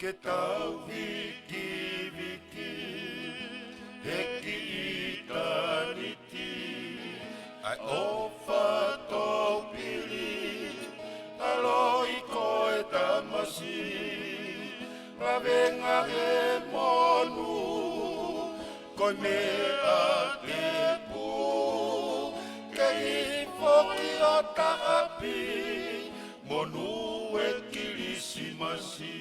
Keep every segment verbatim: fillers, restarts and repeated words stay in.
Ke tau vikiviki he kiʻi ʻitāniti, ʻa e ʻofa toupili, ʻaloʻi ko e tamasiʻi, lavenga he monū, ko e meʻa tēpū, ke hifo ki ʻo taʻapi, monū e Kilisimasi.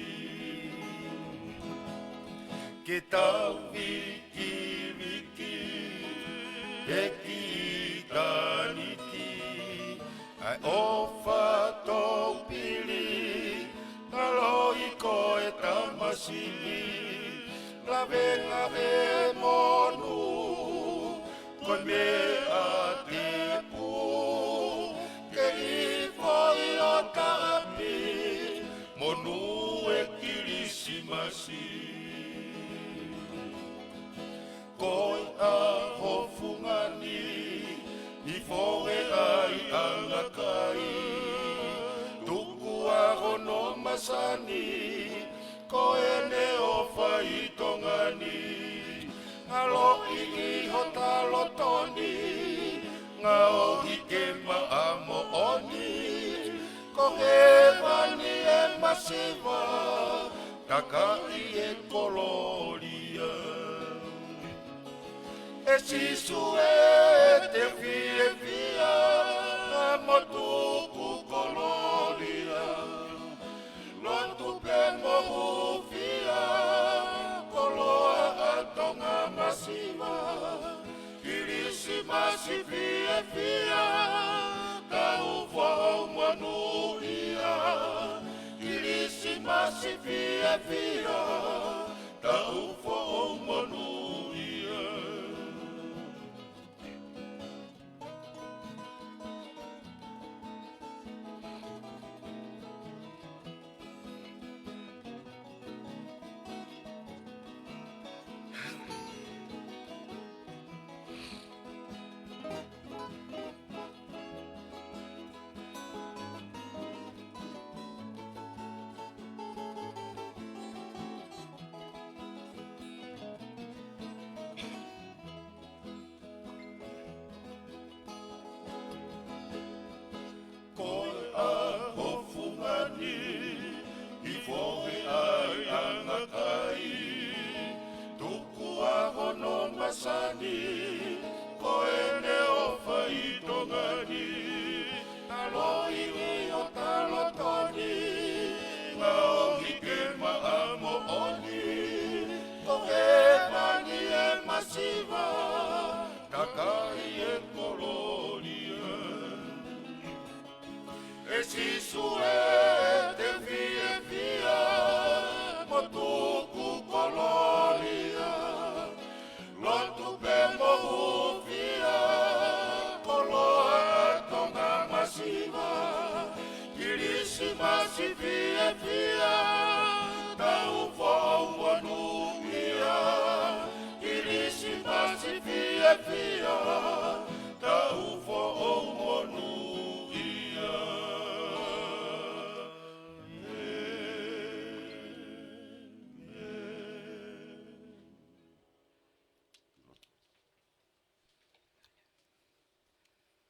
Ke tau vikiviki he kiʻi ʻitāniti, ʻa e ʻofa toupili, ʻaloʻi ko e tamasiʻi, lavenga he monū, ko e meʻa tēpū, ke hifo ʻo taʻapi, monū e Kilisimasi. Ko e ʻaho fungani, ʻi he fohe ʻa e ʻangakai, tuku ʻa hono masani, ko ʻene ʻofa ʻi Tonga ni, ʻaloʻi ʻi hota loto ni, ngaohi ke maʻa moʻoni, ko hēvani e masiva, takaʻi e kolōlia. ʻE Sīsū ē, te u fiefia, mo tuku kolōlia. Lotu pē mo hūfia, koloa ʻa Tonga masiva. Kilisimasi fiefia, tau foʻou monūʻia. Kilisimasi fiefia, tau foʻou monūʻia. Kirisimasi fiefia, tau foʻou monūʻia. Kirisimasi fiefia, tau foʻou monūʻia.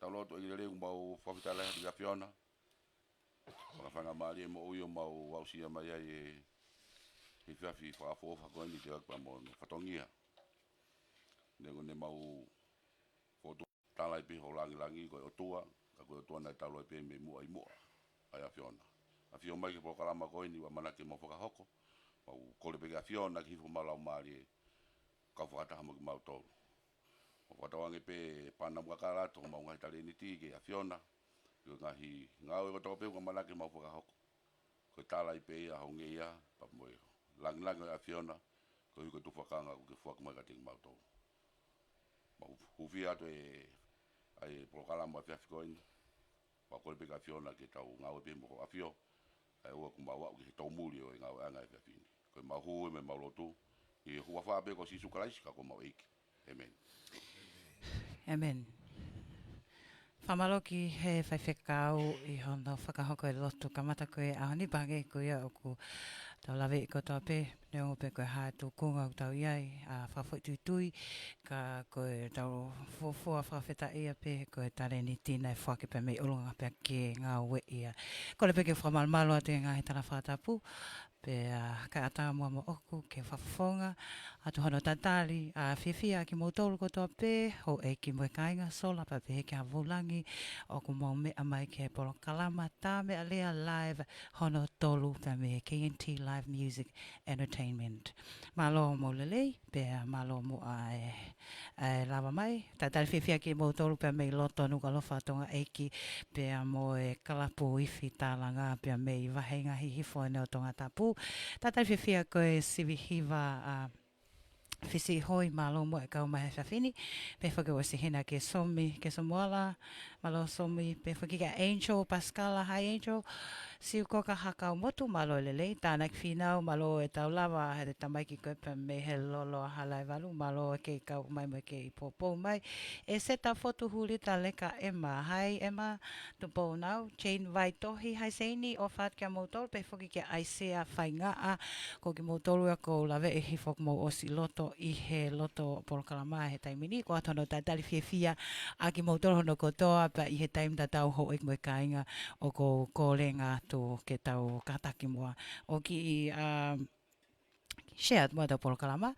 Tau lotu. ʻEiki lelei, ʻoku mau fakafetaʻi lahi atu kia ʻAfiona. Fakafaingamālie moʻui ʻoku mau aʻusia mai ai e efiafi fakaʻofoʻofa ko eni, ʻi he ʻofa pea mo hono fatongia. Neongo ne mau fotu tala ai pē ho langilangi ko e ʻOtua, ka ko e ʻOtua naʻe talu ai pē mei muʻa ʻi muʻa, ʻa e ʻAfiona. ʻAfio mai ki he polokalama ko eni, ʻoku ʻamanaki ke mau fakahoko. Mau kole pē ki he ʻAfiona ke hifo homau Laumālie, kau fakataha mo kimautolu. Mau fakatauange pē pana muʻa ka lato homau ngaahi talēniti ki he ʻAfiona, ʻi he ngaahi ngāue kotoa pē ʻoku ʻamanaki ke mau fakahoko. Ko e tala ai pē ia ho ngeia, pea mo e langilangi ʻo e ʻAfiona, koeʻuhi ko e tufakanga kuo ke foaki mai kiate kimautolu. Mau hūfia atu e, ʻa e polokalama efiafi ko eni. Mau kole pē ki he ʻAfiona ke tau ngāue pē mo ho ʻAfio, ʻa ia ʻoku mau aʻu ki he tōmuli ʻo e ngāueʻanga efiafi ni. Ko e mau hū ē mo e mau lotu, ʻi he huafa pē ko Sīsū Kalaisi ko homau ʻEiki. ʻĒmeni. ʻĒmeni. Fakamālō ki he faifekau ʻi hono fakahoko e lotu kamata ko e ʻaho ni, pea hangē ko ia ʻoku tau laveʻi kotoa pē, neongo pē ko e hā e tūkunga ʻoku tau ʻi ai, ʻa, fakafoʻituitui, ka ko ʻetau fuofua fakafetaʻia pē ko e talēniti naʻe foaki pē mei ʻolunga pea ke ngāueʻi ia. Kole pē ke u fakamalumalu atu he ngaahi tala fakatapu, pea, ʻa, kae ʻatā muʻa moʻoku ke fakafofonga atu hono tatali, ʻa, fiefia kimoutolu kotoa pē, houʻeiki mo e kāinga, sola pea pehē ki he vūlangi ʻoku mou meʻa mai ki he polokalama Tā Meʻa Lea Live hono tolu pea mei he K N T Live Music Entertainment. Mālō hoʻomou lelei, pea mālō muʻa e, e lava mai. Tatali fiefia kimoutolu pea mei loto Nukuʻalofa Tonga ʻEiki, pea mo e kalapu ifi tālanga pea mei vahenga hihifo ʻeni ʻo Tongatapu. Tatali fiefia ko e sivi hiva ʻa Fisi Hoi, mālō muʻa e kau mai he efiafi ni. Pehē foki ʻosi hina ki he Somi, ki he Somuala, mālō Somi, pehē foki kia Angel Pascala, hi Angel. Siukoka Hakaumotu, mālō e lelei. Tānaki Fīnau, mālō e tau lava, he te tamaiki ko ē pea mei he Lolo ʻa Halaevalu, mālō e kei kau mai mo e kei poupou mai. ʻEseta Fotu Hulita Leka Ema, hi Ema, Tupou Nau, Jane Vaitohi, hi Seini, ʻofa atu kia moutolu, pehē foki kia ʻAisea Faingaʻa, ko kimoutolu ia ʻoku ou laveʻi hifo ʻoku mou ʻosi loto ʻi he loto polokalama he taimi ni, ko atu hono tatali fiefia ʻa kimoutolu hono kotoa pea ʻi he taimi tatau houʻeiki mo e kāinga ʻoku ou kole atu ke tau kātaki muʻa ʻo kiʻi, ʻa, share atu muʻa ʻetau polokalama,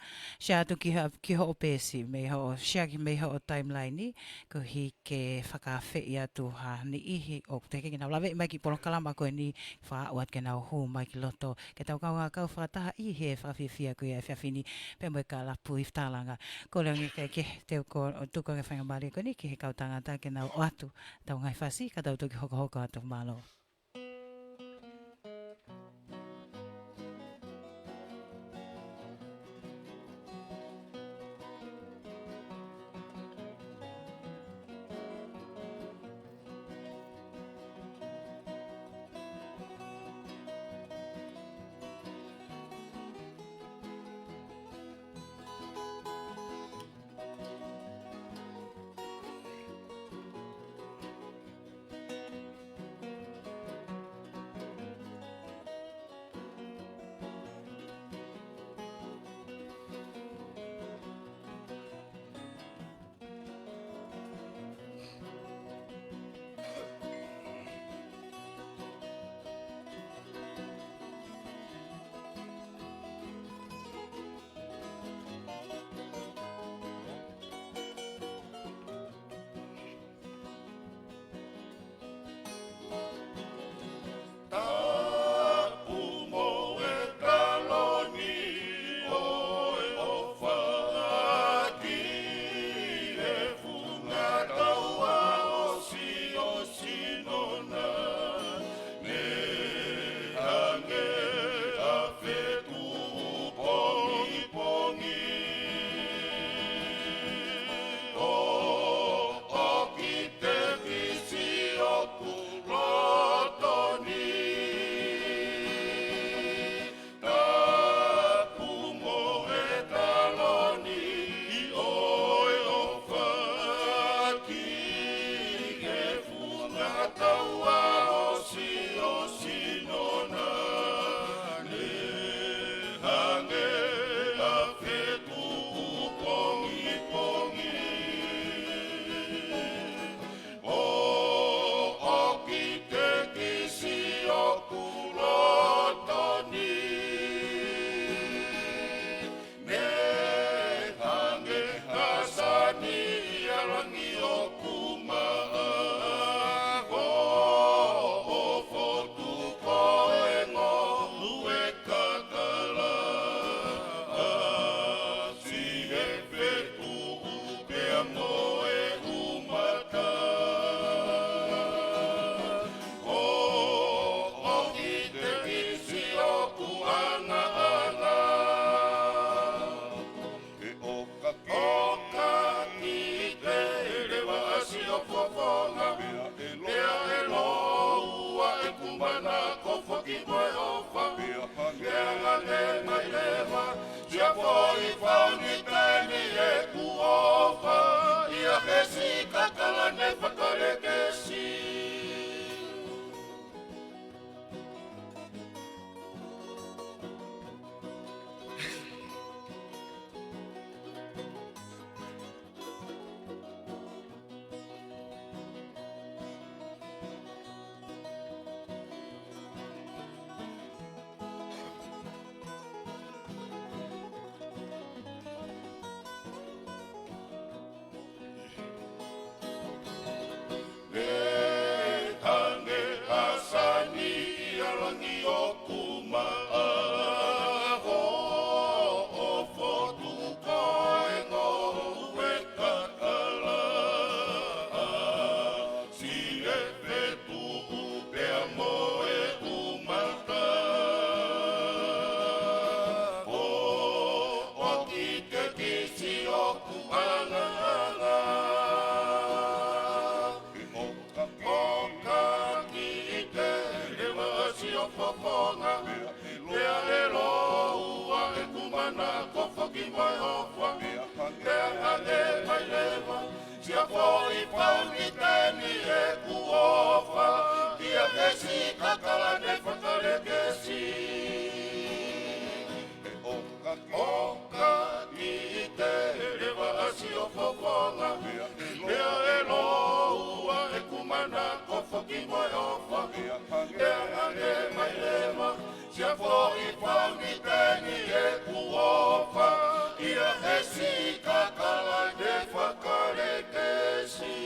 share atu ki ha-, ki hoʻo peesi, mei hoʻo share ki mei hoʻo timeline ni, koeʻuhi ke fakaafeʻi atu ha niʻihi ʻoku teʻeki ke nau laveʻi mai ki he polokalama ko eni, fakaaʻu atu ke nau hū mai ki loto, ke tau kaungā kau fakataha ʻi he fakafiefia ko ia he efiafi ni, pea mo e kalapu ifi tālanga. Kole ange ke, ke te u ko, ʻo tuku ange e faingamālie ko eni ki he kau tangata ke nau ʻoatu ʻetau ngaahi fasi, ka tau toki hokohoko atu, mālō. Manako foki mo e ʻofa, pea hangē mai leva, sia foʻi fauniteni ʻeku ʻofa, ʻia Hesi Kakala ne Fakalekesi. Pea hangē ʻa Sani ʻi he langi ʻoku maʻa, ʻo fotu ko e ngoue kakala, ʻa Sihefetuʻu pea mo e ʻumata. ʻO, ʻoku ʻikai ke kisi ʻoku ʻangaʻanga, ʻo ka kiʻi te leva ʻa siʻo fofonga, pea ʻe lōua ʻeku manako foki mo e ʻofa, pea hangē mai leva, sia foʻi fauniteni ʻeku ʻofa, ʻia Hesi Kakala ne Fakalekesi. ʻO ka kiʻi te leva ʻa siʻo fofonga, pea ʻe lōua ʻeku manako foki mo e ʻofa, pea hangē mai leva, sia foʻi fauniteni ʻeku ʻofa, ʻia Hesi Kakala ne Fakalekesi.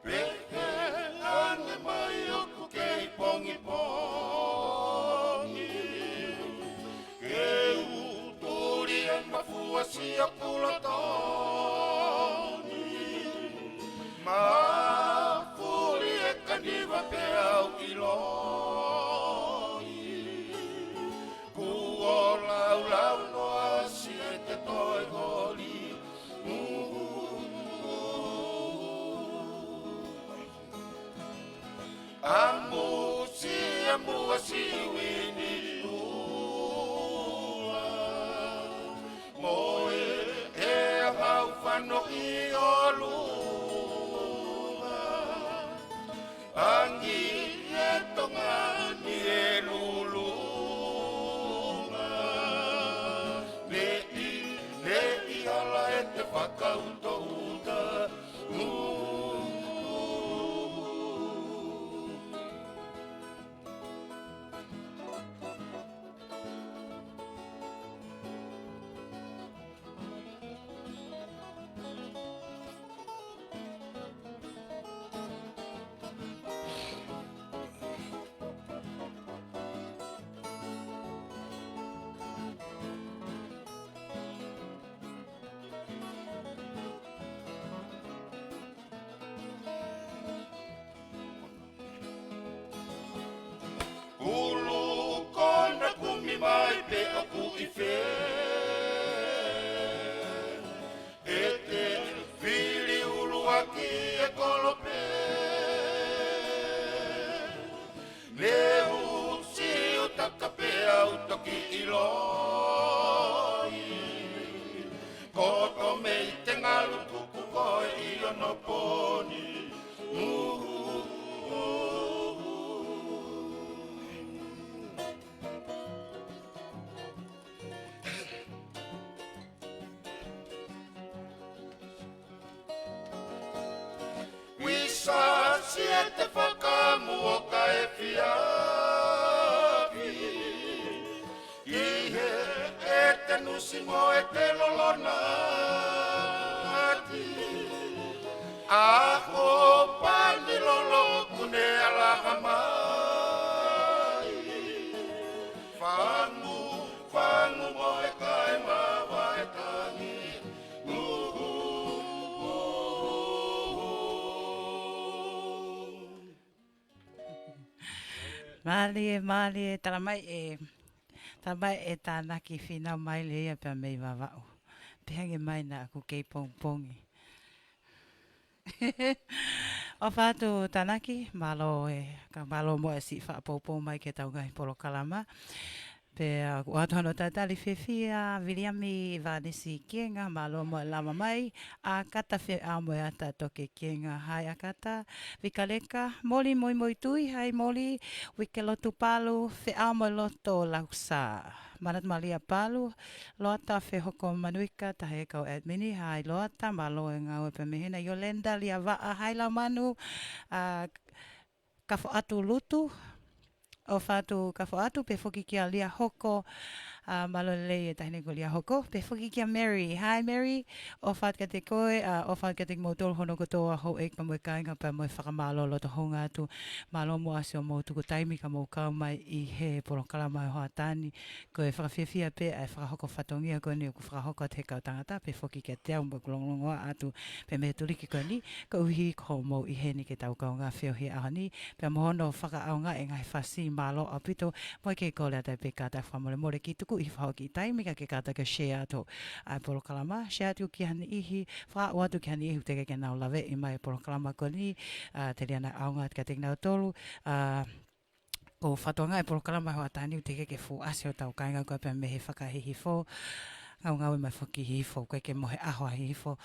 Pehē ange mai ʻoku kei pongipongi, ke u tuli e mafua sia kula toni, mafuli e kaniva pea u ʻiloi, kuo laulau noa sia te toe holi. ʻAmusia muʻa siʻi uini ua, mo e ʻea hau fano ʻi ʻolunga. Angi e tonga ni e lulunga, neʻi, neʻi hala e te fakauta uta. Ulu kona kumi mai pe ʻoku ʻi fē, ʻe te fili ʻuluaki e kolope. Ne u siu taka pea u toki ʻiloi, ko to mei te ngalu tuku ko e ʻi ono poni. Siete fakamuʻa kae fiafi. ʻI he ʻetenusi mo e telolonati. ʻAho pani lolo kune alaha mai. Fangu, fangu mo e kae mavae tangi. Mālie, mālie, tala mai ʻe, tala mai ʻe Tānaki Fīnau Maile ia pea mei Vavaʻu. Pea hangē mai naʻa ku kei pongipongi. ʻOfa atu Tānaki, mālō e, ka mālō mo e siʻi fakapoupou mai ki heʻetau ngaahi polokalama. Pea ʻoku ʻoatu hono talitali fiefia, Viliami Vanisi Kienga, mālō mo e lava mai, ʻAkata Feʻamoeata Toke Kienga, hai ʻAkata, Vikaleka, Moli Moimoi Tui, hai Moli, Uikelotu Palu, Feʻamoeloto Lausa, Manatu Malia Palu, Loata Fehoko Manuika, taha e kau ʻētimini, hai Loata, mālō e ngāue pea mei hena, Yolanda Liavaʻa, hai Laumanu, ʻa, Kafoʻatu Lutu, ʻofa atu Kafoʻatu, pea foki kia Liahoko, ʻa, mālō e lelei e taʻahine ko Liahoko, pea foki kia Mary. Hai Mary, ʻofa atu kiate koe, ʻa, ʻofa atu kiate kimoutolu hono kotoa houʻeiki pea mo e kāinga pea mo e fakamālō loto hounga atu. Mālō muʻa siʻomou tuku taimi ka mou kau mai ʻi he polokalama ʻo e hoʻatā ni. Ko e fakafiefia pē ʻa e fakahoko fatongia ko eni ʻoku fakahoko atu he kau tangata, pea foki kiate au mo ʻeku longolongoaʻa atu pē mei he tuliki ko eni, koeʻuhi ko hoʻomou ʻi heni ke tau kaungā feohi he ʻaho ni, pea mo hono fakaʻaongaʻi e ngaahi fasi, mālō ʻaupito, mo e kei kole atu pē kātaki fakamolemole ke tuku ʻi he fakahoko e taimi ka ke kātaki ʻo share atu ʻa e polokalama, share atu ki ha niʻihi, fakaaʻu atu ki ha niʻihi ʻoku teʻeki ke nau laveʻi mai e polokalama ko eni, ʻa, telia naʻa ʻaonga atu kiate kinautolu, ʻa, ko e fatongia e polokalama he hoʻatā ni ʻoku teʻeki ke fuʻu ʻasi hotau kāinga ko ē pea mei he fakahihifo. Ngaungaue mai foki hihifo, ʻoku ʻikai ke mohe ʻaho ʻa hihifo.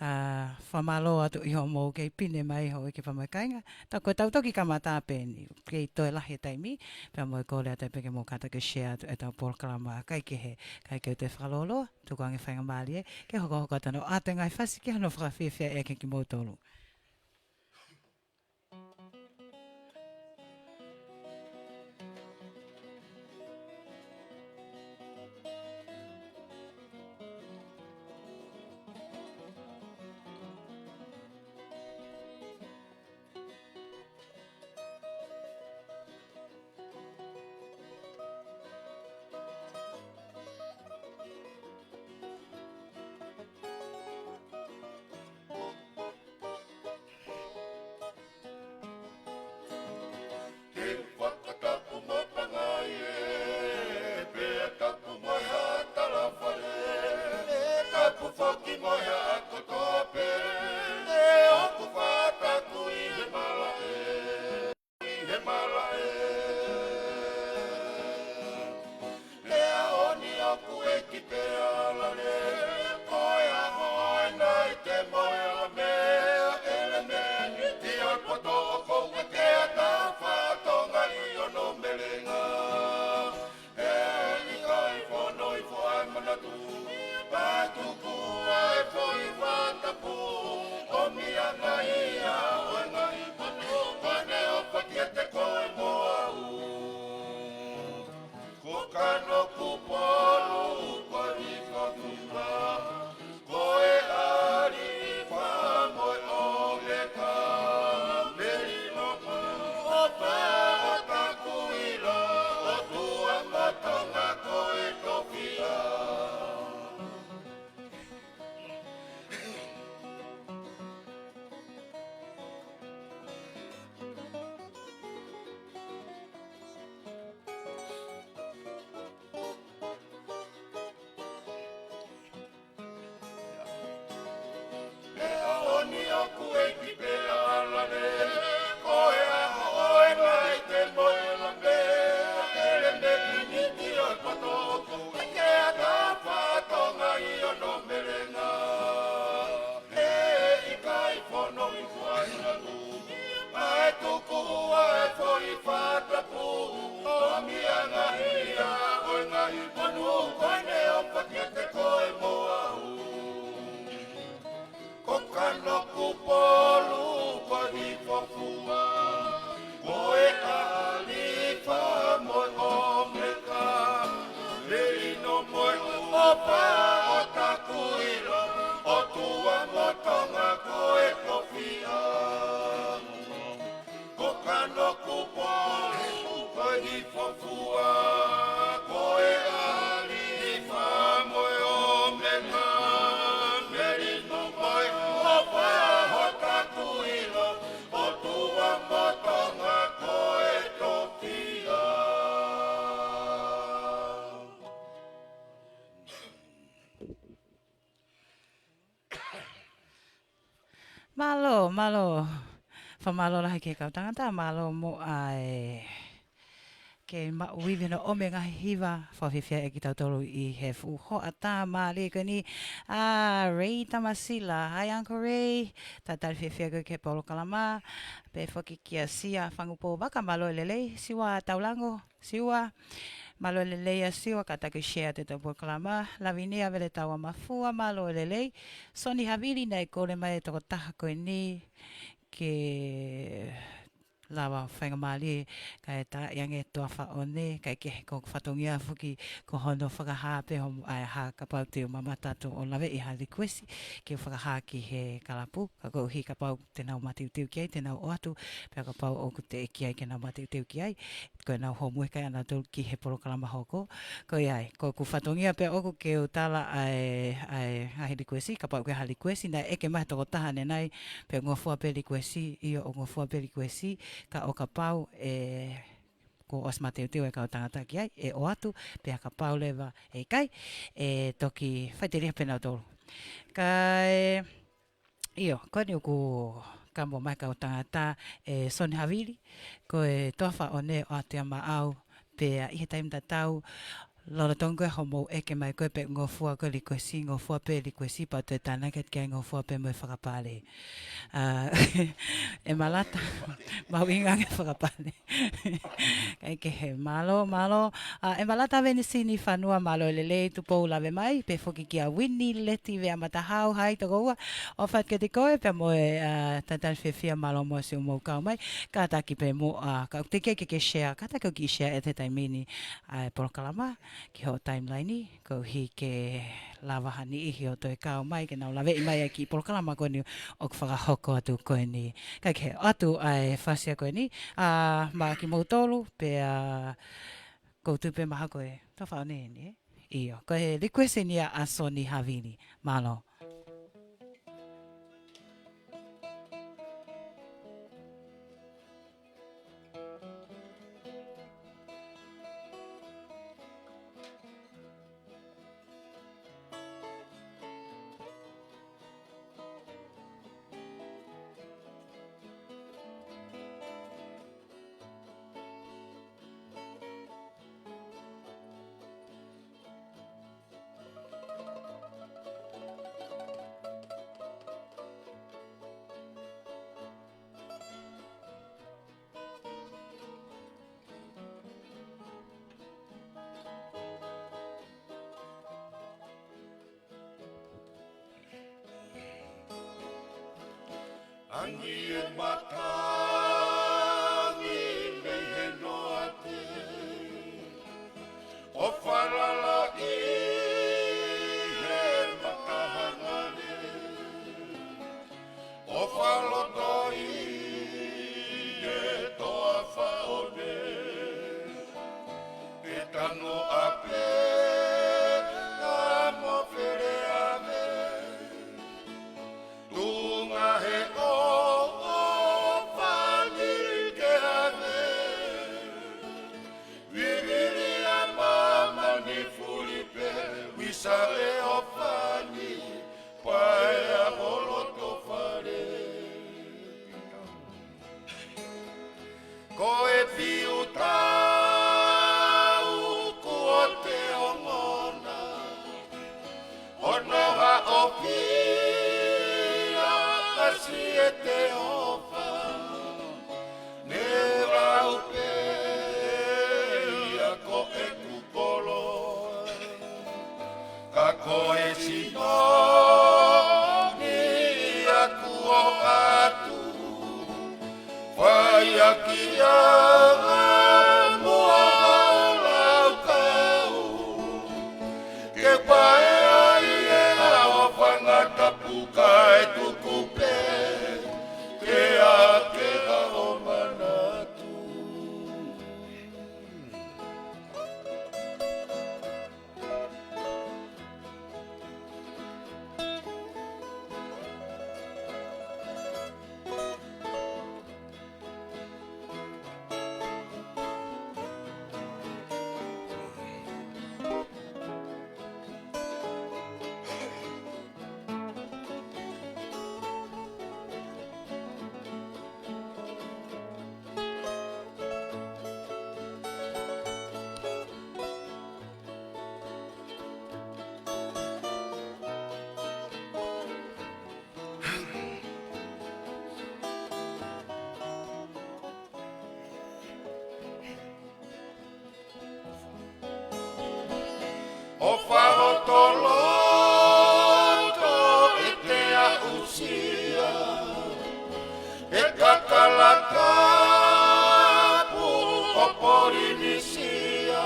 ʻA, fakamālō atu ʻi hoʻomou kei pine mai houʻeiki pea mo e kāinga. Tā ko ʻetau toki kamata pē eni, kei toe lahi e taimi, pea mo e kole atu pē ke mou kātaki ʻo share atu ʻetau polokalama, kae kehe, kae kei toe fakalōloa, tuku ange faingamālie ke hokohoko atu hono ʻoatu e ngaahi fasi ki hono fakafiefia ʻe kimoutolu. Te u fakatapu mo Pangai ē, pea tapu mo e Haʻa Talafale, tapu foki mo e haʻa kotoa pē, ʻoku fakatapu ʻi he malaʻe, ʻi he malaʻe. He ʻaho ni ʻoku ʻeiki pea lale, ko e ʻaho ʻo e Naite mo e Lame, ʻelemēniti ʻo e poto ʻoku ʻeke ʻa e fatongia ʻi hono melenga. He ʻikai fono hifo ʻa e manatu, pea tuku ʻa e foʻi fakatapu, ʻomi ʻa e ngaahi ʻaho ʻo e ngaahi manu, ko ʻene ʻofa kiate koe mo au. Ko Kanokupolu, ko Nikotima, ko e ʻAlifa mo e ʻOmeka, Melino mo ʻOfa ʻo Takuila, ʻOtua mo Tonga ko e tofiʻa. He ʻaho ni ʻoku ʻeiki pea lale, ko e ʻaho ʻo e Naite mo e Lame, ʻelemēniti ʻo e poto ʻoku ʻeke ʻa e fatongia ʻi hono melenga. He ʻikai fono hifo ʻa e manatu, pea tuku ʻa e foʻi fakatapu, ʻomi ʻa e ngaahi ʻaho ʻo e ngaahi manu, ko ʻene ʻofa kiate koe mo au. Ko Kanokupolu. Mālō. Fakamālō lahi ki he kau tangata, mālō muʻa e kei maʻu ivi hono ʻomi e ngaahi hiva fakafiefia ʻe kitautolu ʻi he fuʻu hoʻatā mālie ko eni. ʻA Ray Tamasila, hi Uncle Ray, talitali fiefia koe ki he polokalama, pea foki kia Sia Fangupou Vaka, mālō e lelei, Siua Taulango, Siua, mālō e lelei ʻa Siua, kātaki share atu e polokalama. Lavinia Veletaua Mafua, mālō e lelei. Soni Havili, naʻe kole mai e tokotaha ko eni ke lava faingamālie, kae tā ia nge Toafa One, kae kehe ko e fatongia foki ko hono fakahā pē homo, ʻa e hā kapau te u mamata atu ʻo laveʻi ha request, ke u fakahā ki he kalapu, ka koeʻuhi kapau te nau mateuteu ki ai, te nau ʻoatu, pea kapau ʻoku teʻeki ai ke nau mateuteu ki ai, ko ʻenau homework ia ʻanautolu ki he polokalama hoko. Ko ia ai, ko ʻeku fatongia pē ʻoku ke u tala ʻa e, ʻa e, ʻa e request, kapau ʻoku ʻi ai ha request, naʻe ʻeke mai he tokotaha ʻanenai, pe ngofua pē request, ʻio ʻoku ngofua pē request, ka ʻo kapau ʻe kuo ʻosi mateuteu e kau tangata ki ai, ʻe ʻoatu, pea kapau leva ʻe ʻikai, ʻe toki faʻiteliha pē nautolu. Kae, ʻio, ko eni ʻoku kamo mai e kau tangata, ʻe Soni Havili, ko e Toafa One ʻoku ʻoatu ia maʻau, pea ʻi he taimi tatau, lolotonga ko e hoʻomou ʻeke mai ko ē pe ngofua ko e request, ngofua pē request, pea toe tānaki atu ki ai, ngofua pē mo e fakapale. ʻA, ʻe Malata, mahuʻinga ange fakapale. Kae kehe, mālō, mālō. ʻA, ʻe Malata Venisini Fanua, mālō e lelei Tupou lave mai, pea foki kia Winnie Leti Veamatahau, hi tokoua, ʻofa atu kiate koe, pea mo e, ʻa, talitali fiefia, mālō muʻa siʻomou kau mai, kātaki pē muʻa, ʻa, ka ʻoku teʻeki ai ke ke share, kātaki ʻo kiʻi share ʻi he taimi ni, ʻa, e polokalama, ki hoʻo timeline, koeʻuhi ke lava ha niʻihi ʻo toe kau mai, ke nau laveʻi mai ʻa e kiʻi polokalama ko eni ʻoku fakahoko atu ko eni. Kae kehe, ʻoatu ʻa e fasi ko eni, ʻa, maʻa kimoutolu, pea ʻoku ou tui pē mahalo ko e Toafa One eni, ē? ʻIo, ko e request eni ia ʻa Soni Havili. Mālō. Angi e matangi mei he noate, ʻo falala ʻi he matahangale, ʻo fakalotoʻi e Toafa One. Ke tano ʻapē ka mo feleʻave, tuʻunga he ʻoʻofa ni ke ʻave. Vivili ʻa māmani fuli pē, visa e ʻofa ni, paea holo tofale. Ko e fiu tau kuo te ongona, hono haʻofia ʻa Siete ʻOfa, ne lau pē ia ko ʻeku koloa. Ka ko e sino ni ʻoku ʻoatu, fai ʻaki ia muʻa ʻo laukau. Ke paea ai e ʻofa ngatapu kae tuku pē ke ake ʻa ʻo manatu. Toloto ʻete aʻusia ʻe Kakalakapu ʻo Polinisia,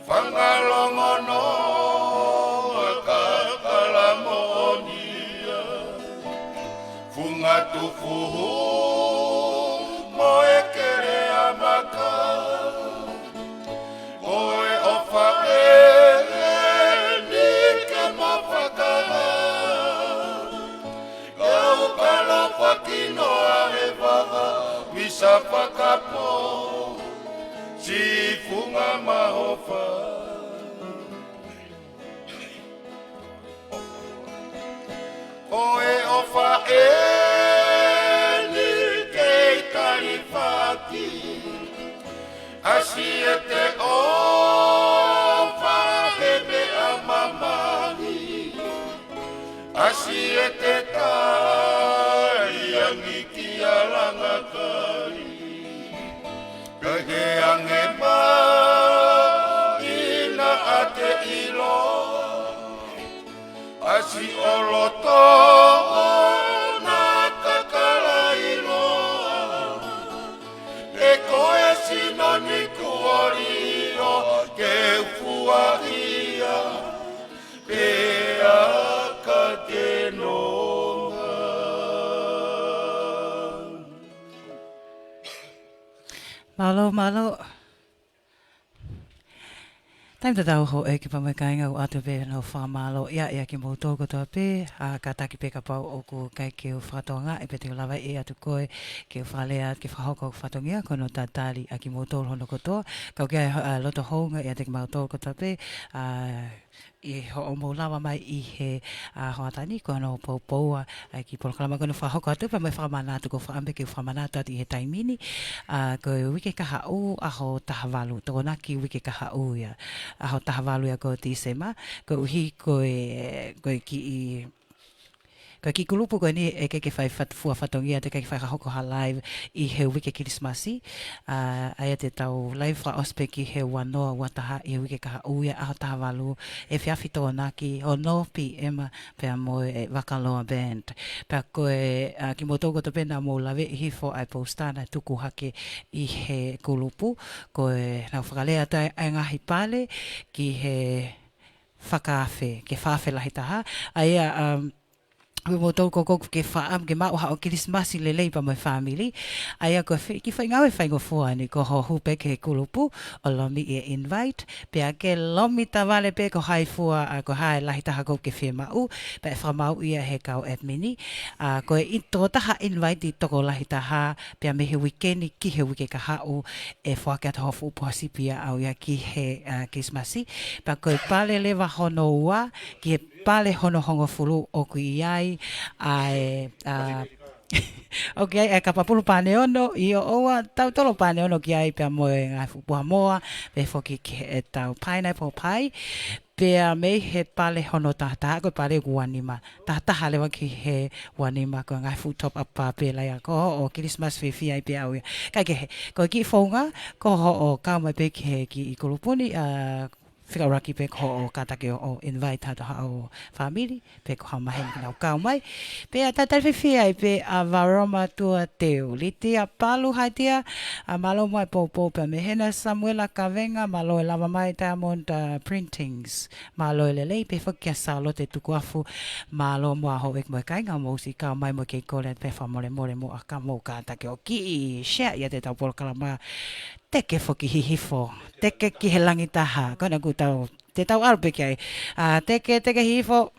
Fangalongonoa, Kakalamoʻonia, Fungatufuhu mo e Keleamaka. Ko e ʻofa eni ke mafakaha, ke u kalo fakinoa he vaha, visa fakapō, sifunga mahofa. Ko e ʻofa eni kei kalifaki, ʻasi ʻete ʻofa he meʻa mamahi, ʻasi ʻete taiangi kia Langakali. Pehē ange mai naʻa te ʻilo, ʻasi ʻo loto na Kakalaʻiloa, ʻe ko e sino ni kuo lilo ke u fuahia pea ka te nonga. Mālō, mālō. Taimi tatau houʻeiki pea mo e kāinga, ʻoatu pē ʻa e fakamālō ia, ia kimoutolu kotoa pē, ʻa, kātaki pē kapau ʻoku ʻikai ke u fakatokangaʻi pe te u lava ʻe ʻatu koe ke u fakalea atu ke fakahoko hoku fatongia, ko hono tatali ʻa kimoutolu hono kotoa. Ka ʻoku ʻi ai, ʻa, loto houngaʻia ʻiate kimautolu kotoa pē, ʻa, ʻi hoʻomou lava mai ʻi he, ʻa, hoʻatā ni, ko hono poupoua ʻa e kiʻi polokalama ko eni ʻoku fakahoko atu pea mo e fakamanatu, ʻoku ou fakaʻamu pē ke u fakamanatu atu ʻi he taimi ni, ʻa, ko e uike kahaʻu ʻaho taha valu, Tokonaki uike kahaʻu ia, ʻaho taha valu ia ko Tīsema, koeʻuhi ko e, ko e kiʻi, ko e kiʻi kulupu ko eni ʻe ʻikai ke fai fat-, fua fatongia, teʻeki ke fai fakahoko ha live ʻi he uike Kilisimasi. ʻA, ʻa ia te tau live fakaʻosi pē ki he ua noa, ua taha ʻi he uike kahaʻu ia, ʻaho taha valu, efiafi Tokonaki, ono PM pea mo e Vakaloa Band. Pea ko e, ʻa, kimoutolu kotoa pē naʻa mou laveʻi hifo ʻa e poster naʻe tuku hake ʻi he kulupu, ko e naʻa ku fakalea atu ʻa e ngaahi pale ki he fakaafe, ke fakaafe lahi taha. ʻA ia, um, ko kimoutolu ko ʻoku ke fakaʻamu ke maʻu haʻo Kilisimasi lelei pea mo e fāmili, ʻa ia ko e fi-, kiʻi foʻi ngāue faingofua eni, ko hoʻo hū pē ki he kulupu ʻo lomiʻi e invite, pea ke lomi tavale pē ko hai fua, ʻa, ko hai lahi taha ʻoku ke fiemaʻu, pea ʻe fakamaau ia ʻe he kau admin. ʻA, ko e in-, tokotaha invite tokolahi taha, pea mei he uike ni ki he uike kahaʻu, ʻe foaki atu hoʻo fuʻu puha sipi ʻaʻau ia ki he, ʻa, Kilisimasi. Pea ko e pale leva hono ua ki he pale hono hongofulu ʻoku ʻi ai ʻa e, ʻa, ʻoku ʻi ai ʻa e kapapulu pane ono, ʻio, ʻoua, tautolo pane ono ki ai pea mo e ngaahi fuʻu puha moa, pea foki ki he ʻetau pineapple pie. Pea mei he pale hono taha taha, ko e pale ʻoku ua nima, taha taha leva ki he ua nima, ko e ngaahi fuʻu top up pā pē lahi ia, ko hoʻo Kilisimasi fiefia ai pē ʻaʻau ia. Kae kehe, ko e kiʻi founga, ko hoʻo kau mai pē ki he kiʻi kulupu ni, ʻa, fika ʻuluaki pē ko hoʻo kātaki ʻo, ʻo invite atu haʻo fāmili, pe ko ha maheni ke nau kau mai. Pea tatali fiefia ai pē ʻa Varoma Tuateu, Litia Palu, hai Tia, ʻa, mālō muʻa e poupou pea mei hena, Samuela Kavenga, mālō e lava mai, Diamond, ʻa, Printings, mālō e lelei, pea foki kia Sālote Tukuafu, mālō muʻa houʻeiki mo e kāinga mou siʻi kau mai mo e kei kole atu pē fakamolemole muʻa ka mou kātaki ʻo kiʻi share ʻiate ʻetau polokalama Teke Foki Hihifo, teke ki he langi taha, ko ena ʻoku tau, te tau ʻalu pē ki ai. ʻA, teke, teke hihifo.